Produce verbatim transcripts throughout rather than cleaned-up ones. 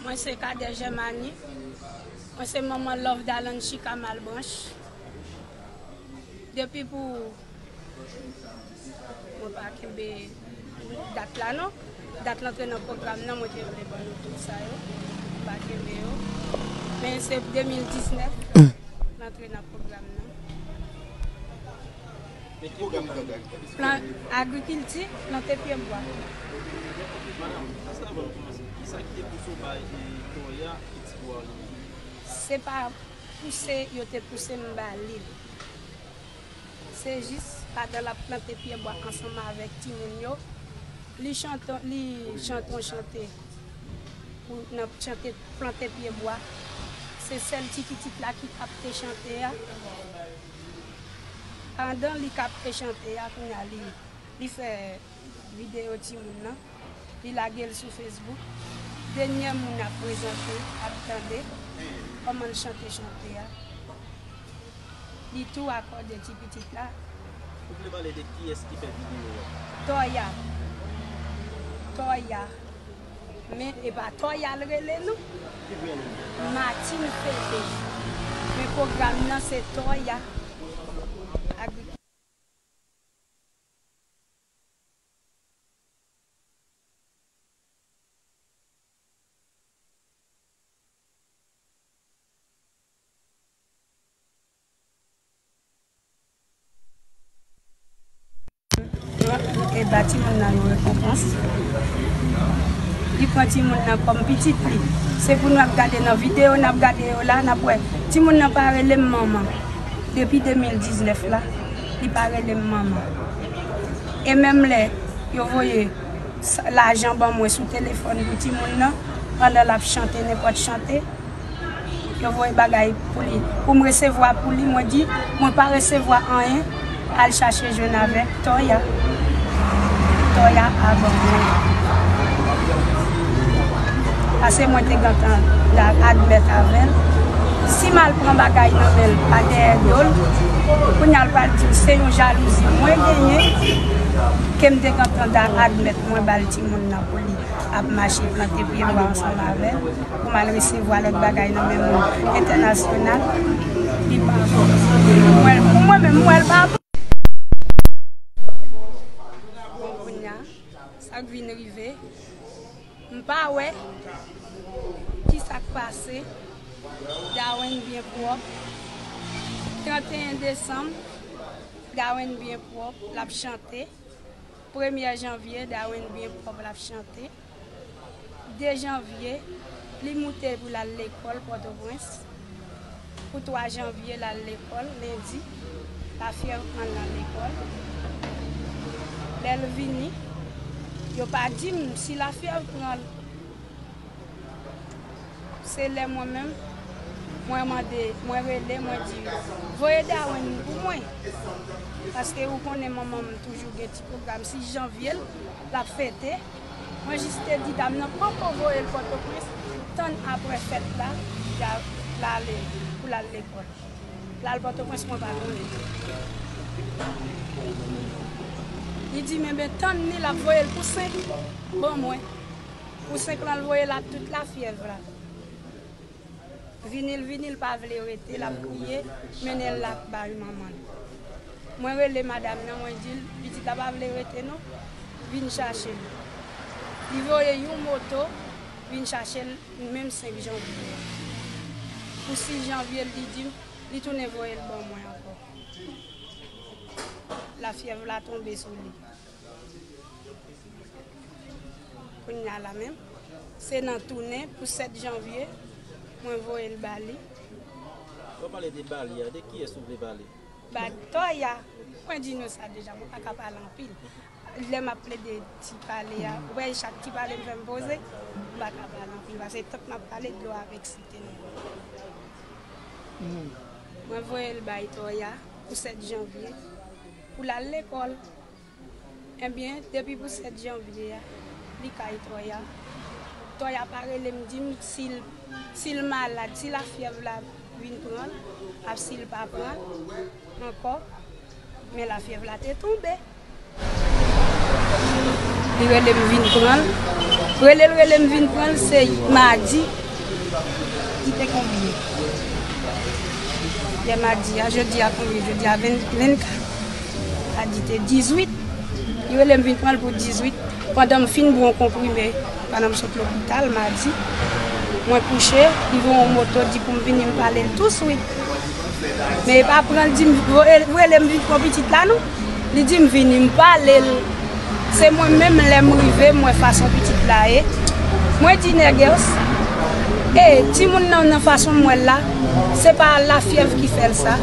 Mwen se Cadet Germany. Mwen se manman Love Dalanchi Kamal Branch. Depi pou, mwen pa kenbe dat la non. Dat l antre nan pwogram nan, mwen te vle ban nou tout sa yo. Mwen pa kenbe yo. Men se de mil diznèf l antre nan pwogram nan. Plan agrikilti, plante pye bwa. Madanm, jis avan nou kòmanse, kisa ki te pouse w bay, e, Toya e ti bwa li? Se pa pouse yo te pouse m ba li. Se jis pandan l ap plante pye bwa ansanm avèk timoun yo, li chante, li chante yon chante pou nan chante plante pye bwa. Se sèl ti pitit la ki kapte chante a. Pandan li kapte chante a, kounye a li, li fè videyo timoun nan, li lage l sou Facebook. Dènyè moun ap prezante, ap tande kòman l chante chante a. Li tou akòde ti pitit la. Ou vle pale de kiyès ki fè videyo a? Toya. Toya. Men e pa Toya l rele non. Ki vre non? Martine Fede. Men pwogram nan se Toya. Agri- E ba timoun nan yon rekonpans. Li pran timoun nan kòm pitit li. Se pou n ap gade nan videyo n ap gade yo la, n ap wè timoun nan pa rele m manman. Depi de mil diznèf la, li pa rele m manman. E menm lè yo voye sa, lajan ban mwen sou telefòn pou timoun nan, pandan l ap chante nenpòt chante, yo voye bagay pou li. Pou m resevwa pou li, mwen di, mwen pa resevwa anyen, al chache jwenn avèk Toya. Toya a ban mwen. Paske mwen te gentan da-, admèt avè l. Si m al pran bagay nan men l pa dèyè do l, kounye a l pral di m se yon jalouzi mwen genyen, ke m te gentan da-, admèt mwen ba l timoun nan pou li ap mache plante pye bwa ansanm avè l, pou m al resevwa lòt bagay nan men moun entènasyonal, li pa bon. Mwen, pou mwen menm, mwen, l pa bon. Bon, kounye a, sa k vin rive, m pa wè ki sa k pase. Darwin byen pwòp. Trannteyen desanm, Darwin byen pwòp, l ap chante. Premyè janvye, Darwin byen pwòp, l ap chante. De janvye, li moute pou l al lekòl Pòtoprens. Pou twa janvye, l al lekòl, lendi, lafyèv pran l nan lekòl. Lè l vini, yo pa di m si lafyèv pran l. Se lè mwen menm, mwen mande, mwen rele, mwen di, voye Darwin pou mwen. Paske ou konnen manman m toujou gen ti pwogram sis janvye l, l ap fete. Mwen jis te di dam nan poko voye l Pòtoprens, tann apre fèt la, l a-, l ale, pou l al lekòl. L al Pòtoprens, mwen pa konnen. Li di m, enben, tann li, l ap voye l pou senk, ban mwen. Pou senk lan, l voye l ak tout lafyèv la. Vini l vini, l pa vle rete, l ap kriye, mennen l la bay manman l. Mwen rele madanm nan, mwen di l, pitit la pa vle rete non, vin chache l. Li voye yon moto, vin chache l, menm senk janvye a. Pou sis janvye, li di m, li tounen voye l ban mwen ankò. Lafyèv la tonbe sou li. Kounye a la menm, se nan tounen pou sèt janvye, mwen voye l ba li. Lè w pale de ba li a, de kiyès ou vle pale? Ba Toya, mwen di nou sa deja, mwen pa ka pale anpil. Lè m ap plede ti pale a, ou wè chak ti pale m fè m poze, m pa ka pale anpil, paske tank m ap pale, dlo ap eksite m. Mwen voye l bay Toya pou sèt janvye, pou l al lekòl. Ebyen, depi pou sèt janvye a, li kay Toya. Toya pa rele m, di m si l, si l malad, si lafyèv la vin pran l, ak si l pa pran l ankò. Men lafyèv la te tonbe. Li rele m vin pran l. Rele l, rele m vin pran l, se madi. Li te konbyen? Yè madi a, jodi a konbyen? Jodi a ven, vennkat. Madi te dizwit. Li rele m vin pran l pou dizwit. Pandan m fin bwè yon konprime, pandan m sot lopital madi, mwen kouche, li voye yon moto di pou m vini m pale l touswit. Men e pa pran l di m, rele m vin pran pitit la non. Li di m vini m pale l. Se mwen menm lè m rive, m wè fason pitit la ye. Mwen di nègès, e timoun nan nan fason m wè l la, se pa lafyèv ki fè l sa.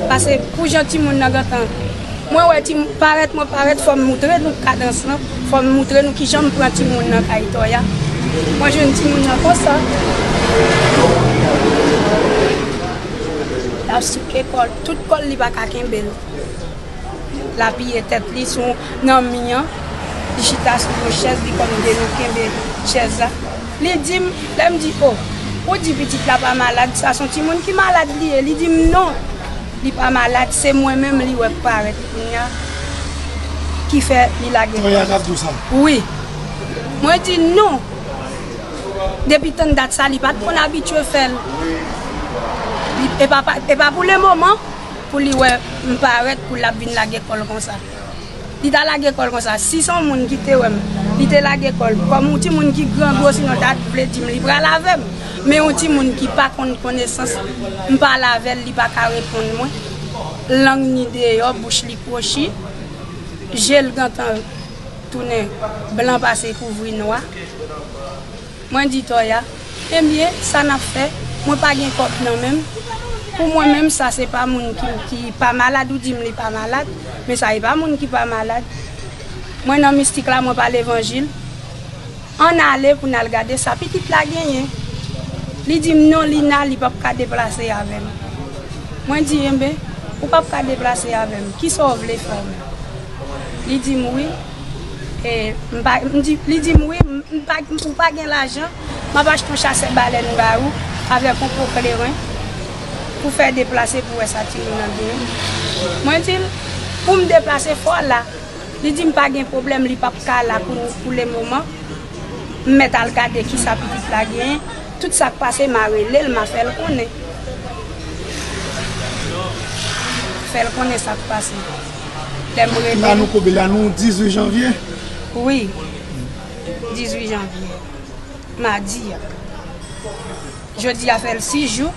Paske pou jan timoun nan gentan, mwen wè ti parèt mwen parèt, fò m moutre nou kadans lan, fò m moutre nou kijan m pran timoun nan kay Tòya. Mwen jwenn timoun nan konsa. L ap souke kò l, tout kò l li pa ka kenbe l. L apiye tèt li sou nan mi an, li chita sou yon chèz, li kòm de nou kenbe chèz la. Li di m, lè m di, o, ou di pitit la pa malad, sa se yon timoun ki malad li ye. Li di m non, li pa malad, se mwen menm li wè k parèt kounye a ki fè li lage kò l. Wi. Mwen di non. Depi tann dat sa, li pa t konn abitye fè l. Li, e pa, pa, e pa pou lemoman pou li wè m parèt pou l ap vin lage kò l konsa. Li ta lage kò l konsa. Si se yon moun ki te wè m, li te lage kò l. Kòm yon timoun ki grangou, sinon l ta vle di m li pral avè m. Men yon timoun ki pa konn konesans, m pale avè l, li pa ka reponn mwen. Lang ni deyò, bouch li kwochi, je l gentan tounen blan pase kouvri nwa. Mwen di Tòya, ebyen, sa n ap fè, mwen pa gen kòb nan men m. Pou mwen menm, sa se pa moun ki, ki pa malad, ou di m li pa malad, men sa e pa moun ki pa malad. Mwen nan mistik la, mwen pa levanjil. Ann ale pou n al gade sa pitit la genyen. Li di m non, Lina, li p ap ka deplase avè m. Mwen di, enben, ou p ap ka deplase avè m, kisa w vle fè w menm? Li di m wi, e, m pa, m di, li di m wi, m, m pa, ou pa gen lajan, m ap achte yon chasè balèn ba ou avèk yon po kleren pou fè deplase pou wè sa timoun nan genyen. Mwen di l, pou m deplase fò w la. Li di m pa gen pwoblèm, li p ap ka la pou, pou lemoman. M mèt al gade kisa pitit la genyen. Tout sa k pase, m a rele l, m a fè l konnen. Fè l konnen sa k pase. Lè m rele l. La nou koube la, nou dizwit janvye? Wi, dizwit janvye. Madi a. Jodi a fè l sis jou.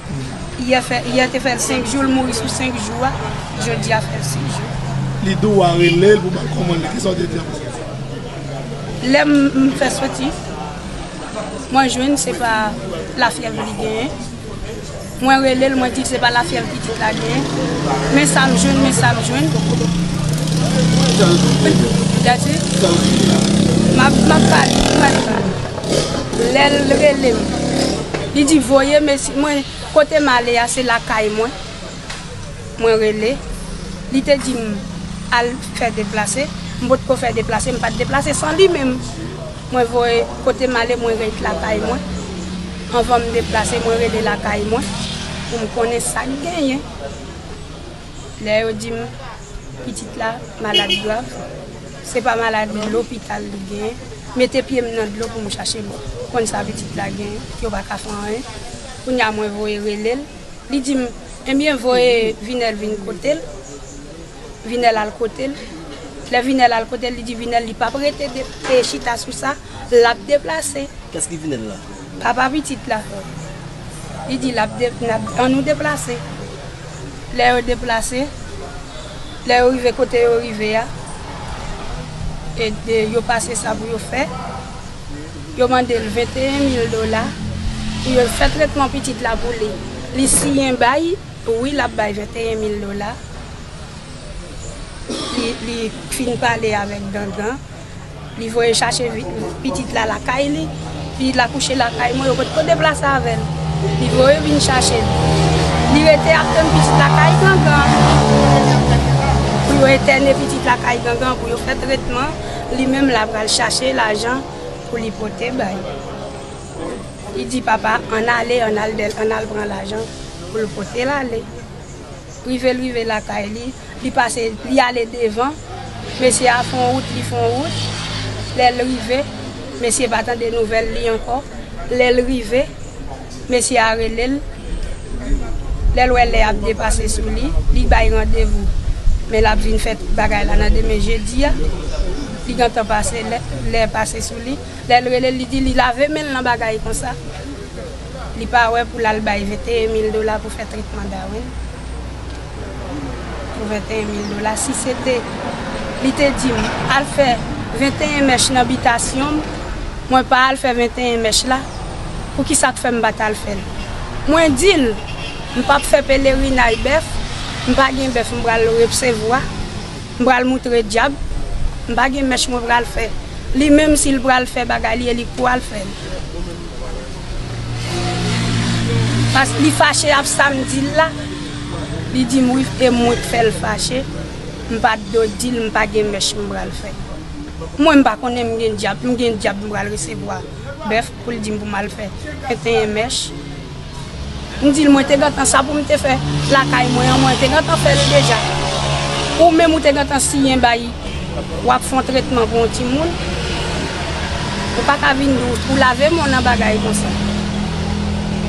Yè fè, yè te fè l senk jou, l mouri sou senk jou a. Jodi a fè l sis jou. Li di w a rele l pou ba l kòman l ye. Kisa w te di apre sa? Lè m, m fè soti, mwen jwenn se pa lafyèv li genyen. Mwen rele l, mwen di l se pa lafyèv pitit la genyen. Men sa m jwenn, men sa m jwenn. That's it. M ap, m ap pale, m ap pale. Lè l rele m, li di voye mesye, mwen, kote m ale a, se lakay mwen. Mwen rele, li te di m al fè deplase. M potko fè deplase, m pa t deplase san li menm. Mwen voye kote m ale, mwen ret lakay mwen. Anvan m deplase, mwen rele lakay mwen pou m konnen sa k genyen. Lè yo di m pitit la malad grav, se pa malad lopital li genyen. Mete pye m nan dlo pou m chache konn sa pitit la genyen, yo pa ka fè anyen. Kounye a mwen voye rele l. Li di m, ebyen voye Vinèl vin kote l. Vinèl al kote l. Lè Vinèl al kote l, li di Vinèl li p ap rete de, e chita sou sa, l ap deplase. Kès ki Vinèl la? Papa pitit la. Li di l ap de, n ap, ann nou deplase. Lè yo deplase, lè yo rive kote yo rive a, e de, yo pase sa pou yo fè. Yo mande l venteyen mil dola pou yo fè tretman pitit la pou li. Li siyen bay, wi, l ap bay venteyen mil dola. Li, li fin pale avèk Gangan. Li voye chache vi-, pitit la lakay li. Pitit la kouche lakay mwen, yo potko deplase avè l. Li voye vin chache l. Li rete ap tann pitit la kay Gangan. Pou yo entène pitit la kay Gangan, pou yo fè tretman. Li menm la pral chache lajan pou li pote bay. Li di papa, ann ale, ann al dèl, ann al pran lajan pou l pote l ale. Rive l rive lakay li, li pase, li ale devan. Mesye a fè yon wout, li fè yon wout. Lè l rive, mesye pa tande nouvèl li ankò. Lè l rive, mesye a rele l. Lè l wè lè ap depase sou li, li bay randevou. Men l ap vin fè tout bagay la nan demen jedi a. Li gentan pase lè, lè pase sou li. Lè l rele l, li di li lave men l nan bagay konsa. Li pa wè pou l al bay venteyen mil dola pou fè tretman Darwin. Pou venteyen mil dola. Si se te, li te di m, al fè venteyen mèch nan bitasyon m, mwen pa al fè venteyen mèch la, poukisa k fè m pa t al fè l? Mwen di l, m p ap fè pelerinay bèf, m pa gen bèf m pral resevwa, m pral moutre dyab, m pa gen mèch mwen pral fè. Li menm si l pral fè bagay li, e li k pou al fè l. Paske li fache ap sa m di l la. Li di m wi, e mwen k fè l fache. M pa t dwe di l m pa gen mèch m pral fè. Mwen m pa konnen m gen dyab, m gen dyab m pral resevwa bèf pou l di m pou m al fè venteyen mèch. M di l mwen te gentan sa pou m te fè lakay mwen an, mwen te gentan fè l deja. Ou menm ou te gentan siyen bay w ap fè yon tretman pou yon timoun. Ou pa ka vin di ou lave men w nan bagay konsa.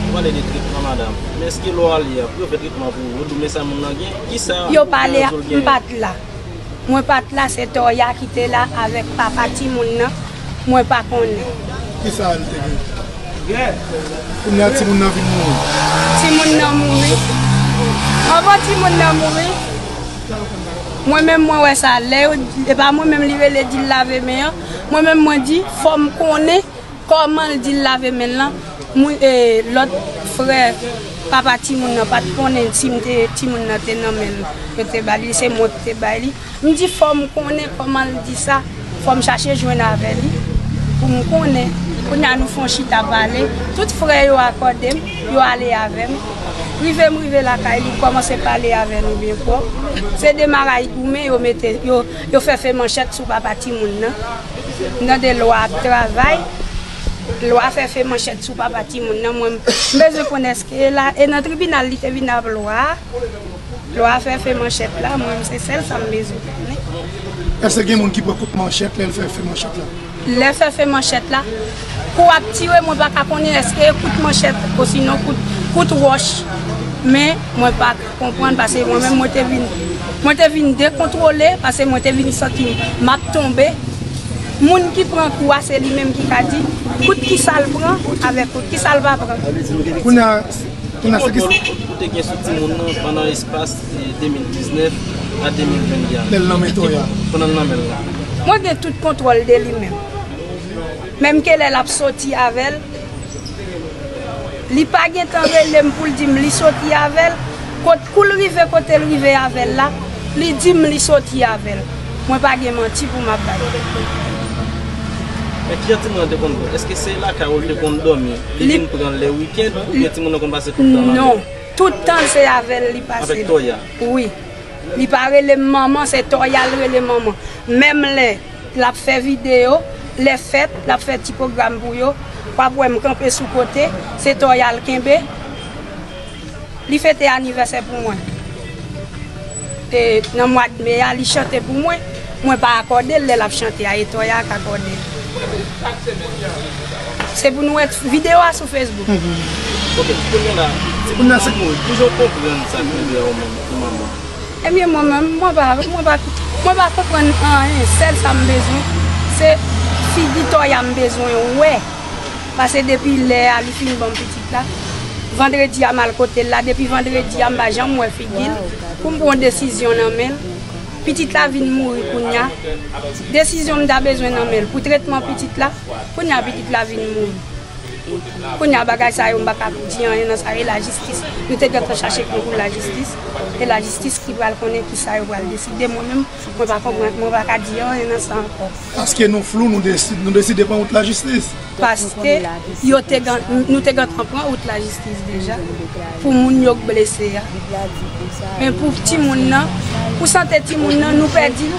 Ou pale de tretman, madanm. Men èske lè w ale a, pou yo fè tretman pou ou, yo di w men sa moun nan gen? Kisa yo pale a, m pa t la. Mwen pa t la, se Toya ki te la avèk papa timoun nan. Mwen pa konnen. Kisa l te gen? Kounye a timoun nan vin mouri. Timoun nan mouri. Anvan timoun nan mouri, mwen menm mwen wè sa. Lè yo, e pa mwen menm li rele di l lave men an. Mwen menm mwen di, fò m konnen kòman l di l lave men l lan. Mwen, e, lòt frè papa timoun nan pa t konnen si m te, timoun nan te nan men l. Yo te ba li, se mwen ki te bay li. M di fò m konnen kòman l di sa, fò m chache jwenn avè li pou m konnen. Kounye a nou fè yon chita pale, tout frè yo akòde m, yo ale avè m. Rive m rive lakay li, m kòmanse pale avè nou byen pwòp. Se de maray goumen yo mete, yo, yo fè fè manchèt sou papa timoun nan. M tande lwa ap travay, lwa fè fè manchèt sou papa timoun nan. Mwen, m bezwen konnen èske e la, e nan tribinal li te vin ap lwa a. Lwa fè fè manchèt la, mwen se sèl sa m bezwen konnen. Èske gen moun ki pran kout manchèt lè l fè fè manchèt la? Lè fè fè manchèt la, kou ap tire, mwen pa ka konnen èske e kout manchèt osinon kout, kout wòch. Men mwen pa konprann paske mwen menm mwen te vin, mwen te vin dekontwole paske mwen te vin santi m ap tonbe. Moun ki pran kou a se li menm ki ka di kout kisa l pran avèk kout kisa l pa pran. Kounye a, Kounye a se ki... Kontwòl ou te gen sou timoun nan pandan espas, e, de mil diznèf a de mil venn de a? Lè l nan men Toya. Pandan l nan men l la. Mwen gen tout kontwòl de li menm. Menm ke lè l ap soti avè l, li pa gentan rele m pou l di m li soti avè l. Kot kou l rive kote l rive avè l la, li di m li soti avè l. Mwen pa gen manti pou m ap bay. Men kijan timoun nan te konn pran? Èske se lakay ou l te konn dòmi? Li vin pran l lè wikenn oubyen timoun nan konn pase tout tan la? Non, tout tan se avè l li pase. Avèk Toya? Wi. Li pa rele m manman, se Toya l rele manman. Menm lè l ap fè videyo, lè fèt, l ap fè ti pwogram pou yo, w ap wè m kanpe sou kote, se Toya l kenbe. Li fete anivèsè pou mwen. E, nan mwa d me a, li chante pou mwen. Mwen pa akòde l lè l ap chante a, e Toya k akòde l. Se pou nou wè videyo a sou Facebook. Mhm. Ok, kounye a la, timoun nan mouri, kijan w konprann sa k rive a ou menm, ou manman? Ebyen, mwen menm, mwen pa, mwen pa, mwen pa konprann anyen. Sèl sa m bezwen, se figi Toya m bezwen wè. Pase depi lè a li fin ban m pitit la, vandredi a m al kote l la, depi vandredi a m pa janm wè figi l pou m pran desizyon nan men l. Pitit la vin mouri kounye a. Desizyon m ta bezwen nan men l pou tretman pitit la, kounye a pitit la vin mouri. Kounye a bagay sa yo m pa ka di anyen nan sa, e lajistis. Nou te gentan chache konkou lajistis, e lajistis ki pral konnen kisa yo pral deside. Mwen menm, mwen pa konprann, mwen pa ka di anyen nan sa ankò. Paske nou flou, nou desi-, nou deside pran wout lajistis. Paske yo te gen, nou te gentan pran wout lajistis deja pou moun yo k blese a. Men pou timoun nan, pou sante timoun nan, nou pèdi l.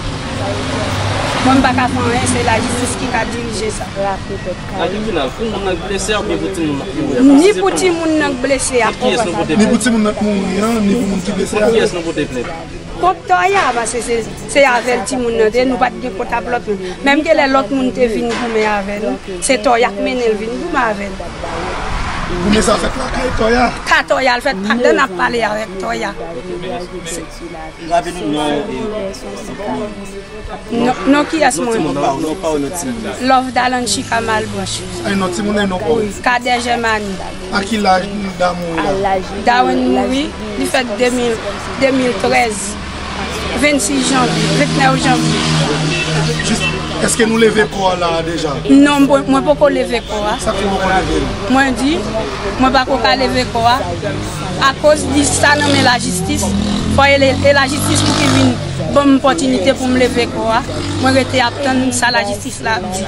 Mwen, m pa ka fè anyen, se lajistis ki ka dirije sa. Rape tèt kale. Akilina, pou moun nan k blese a oubyen pou timoun nan k mouri a? Ni pou timoun nan k blese a. Kiyès nou pote plent? Ni pou timoun nan k mouri an, ni pou moun ki blese a. Kont kiyès nou pote plent? Kont Toya, paske se, se avè l timoun nan te ye, nou pa t gen kont ap lòt moun. Menm ke lè lòt moun te vin goumen avè nou, se Toya k mennen l vin goumen avè n. Goumen sa fèt lakay Toya? Ka Toya l fèt, pandan n ap pale avèk Toya. Rape nou non e... Non, non, kiyès mwen? Non pa w, non pa w, non timoun nan. Love Dalanchika Malbranch. Ay, non timoun nan, non pa w. Kadè Jèmani. A ki laj Darwin mouri la? Darwin mouri, li fèt de mil, de mil trèz, vennsis janvye, vennèf janvye. Jis, èske nou leve kò a la a deja? Non, mwen, mwen poko leve kò a. Sa k fè w poko leve l? Mwen di, mwen pako ka leve kò a. Akoz di sa nan men lajistis, fò e, e lajistis pou ki vin ban m opòtinite pou m leve kò a. Mwen rete ap tann sa lajistis la ap di.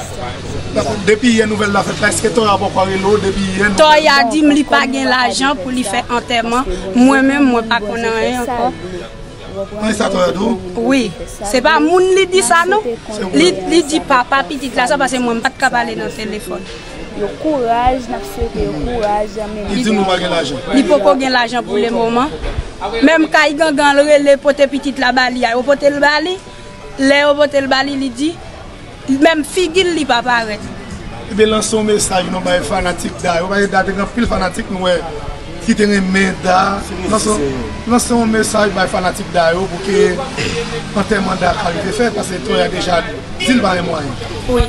Dakò. Depi yè nouvèl la fèt la, èske Toya poko rele w depi yè nouvèl? Toya di m li pa gen lajan pou li fè antèman. Mwen menm, mwen pa konn anyen ankò. Anyen sa Toya di w? Wi. Se pa moun li di sa non. Li, li di papa pitit la sa, paske mwen m pa t ka pale nan telefòn. Yo kouraj, n ap swete yo kouraj, men... Li di nou pa gen lajan. Li poko gen lajan pou le moman. Menm kay gangan l rele pote pitit la ba li a, yo pote l ba li. Lè yo pote l ba li, li di, menm figi l li pa parèt. Ebyen, lanse yon mesaj non bay fanatik Da yo. Paske Da te gen anpil fanatik nou wè ki te renmen Da. Lanse, lanse yon mesaj bay fanatik Da yo pou ke antèman Da ka rive fèt, paske Toya deja di l pa gen mwayen. Wi.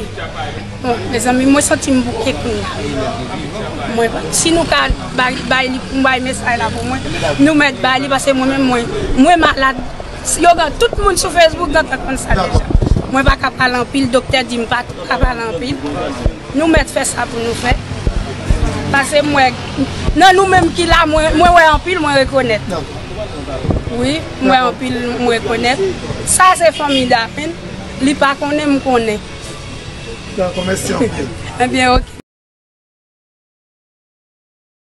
Bon, mezanmi, mwen santi m bouke kounye a. Mwen pa, si nou ka bay, bay li, bay mesaj la pou mwen, nou mèt bay li, paske mwen menm, mwen, mwen malad. Yo gen tout moun sou Facebook gentan konn sa deja. Mwen pa ka pale anpil, doktè di m pa ka pale anpil. Nou mèt fè sa pou nou fè. Paske mwen, nan nou menm ki la, mwen, mwen wè anpil, mwen rekonèt. Wi, mwen wè anpil, mwen rekonèt. Sa se fanmi Dapen, li pa konnen, m konnen. Dakò, mèsi anpil. Ebyen, oke.